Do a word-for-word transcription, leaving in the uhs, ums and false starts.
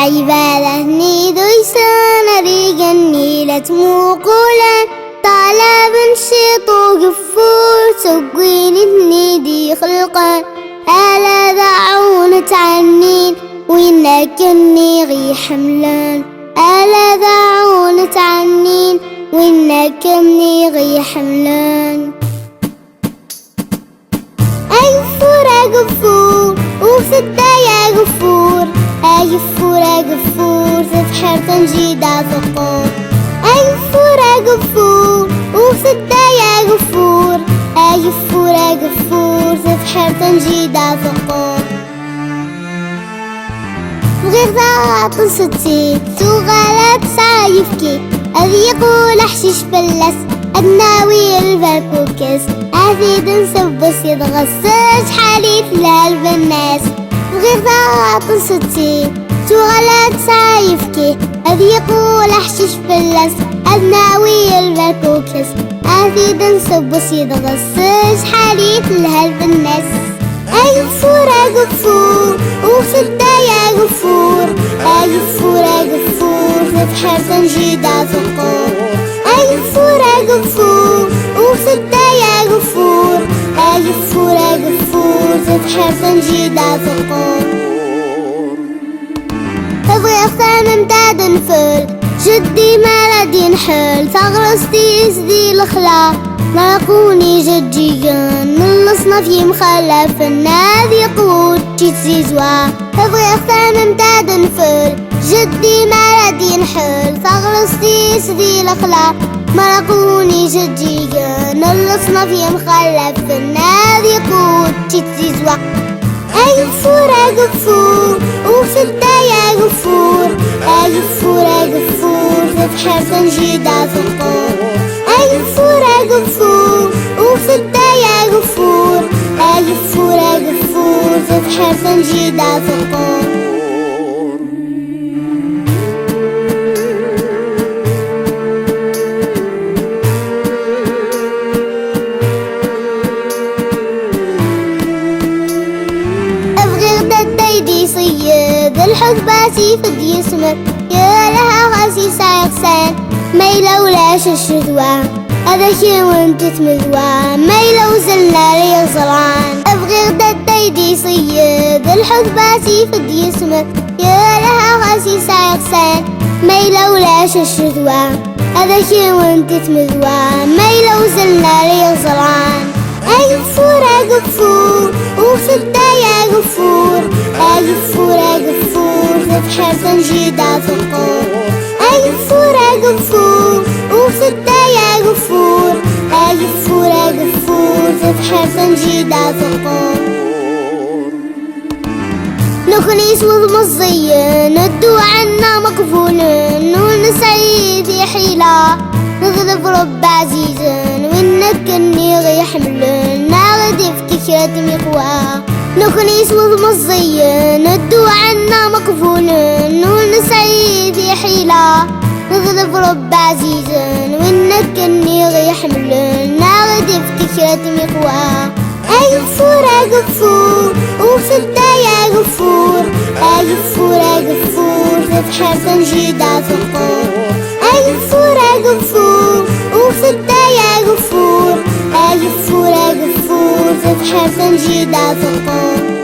Ibadah-nni d uysen ar igenni la ttmuqulen, ṭṭalaben ciṭ ugeffur, seg win i ten-id-ixelqen, ala d aɛun ttɛennin, win akken i ɣ-iḥemmlen, ala d aɛun ttɛennin, win akken i ɣ-iḥemmlen. Ageffur, ageffur, ur tedda ageffur. Ageffur, ageffur, tebḥirt n jida teqqur. Ageffur, ageffur, ur tedda ageffur. Ageffur, ageffur, tebḥirt n jida teqqur. Bɣiɣ taɣaṭ n setti, tuɣal ad tesɛu ayefki, ad yeqqel aḥcic fell-as, ad nawi lberkukes, ad t-id-nsewwes yedɣes, acḥal i tella lbenna-s. Bɣiɣ taɣaṭ n setti, tuɣal ad tesɛu ayefki, ad yeqqel aḥcic fell-as, ad nawi lberkukes, ad t-id-nsewwes yedɣes, acḥal i tella lbenna-s. Ageffur, ageffur, ur tedda ageffur. Ageffur, ageffur, tebḥirt n jida teqqur. Ageffur, ageffur, ur tedda ageffur. Ageffur, ageffur, tebḥirt n jida teqqur. Bɣiɣ tamemt ad nfel, jeddi mi ara d-inḥel, taɣrest-is di lexla, merqun ijeǧǧigen n leṣnaf yemxalafen, ad yeqwu d tzizwa. Bɣiɣ tamemt ad nfel, jeddi mi ara d-inḥel, taɣrest-is di lexla, merqun ijeǧǧigen n leṣnaf yemxalafen, ad yeqwu d tzizwa. Ageffur, ageffur, ur tedda ageffur. Ageffur, ageffur, tebḥirt n jida teqqur. Ageffur, ageffur, ur tedda ageffur. Ageffur, ageffur, tebḥirt n jida teqqur. Bɣiɣ dadda i d-iṣeyyed, lḥubb ad t-ifed yesmer, yerha ɣas yesɛa iɣsan, ma yella ulac ccetwa, ad ak-iwent tmedwa, ma yella uzelnal yeẓran. Bɣiɣ dadda i d-iṣeyyed, lḥubb ad t-ifed yesmer, yerha ɣas yesɛa iɣsan, ma yella ulac ccetwa, ad ak-iwent tmedwa, ma yella uzelnal yeẓran. Ageffur, ageffur, ur tedda ageffur. Ageffur, ageffur, tebḥirt n jida teqqur. Ageffur, ageffur, ur tedda ageffur. Ageffur, ageffur, tebḥirt n jida teqqur. Nekni s wid meẓẓiyen, dduɛa-nneɣ meqbulen, ur nesɛi tiḥila, neḍleb Ṛebbi ɛzizen, win akken i ɣ-iḥemmlen, ad aɣ-d-ifk kra n tmiqwa. Nekni s wid meẓẓiyen, dduɛa-nneɣ meqbulen, ur nesɛi tiḥila, neḍleb Ṛebbi ɛzizen, win akken i ɣ-iḥemmlen, ad aɣ-d-ifk kra n tmiqwa. Ageffur, ageffur, ur tedda ageffur. Ageffur, ageffur, tebḥirt n jida teqqur. Ageffur, ageffur, ur tedda ageffur. Ageffur, ageffur, tebḥirt n jida teqqur.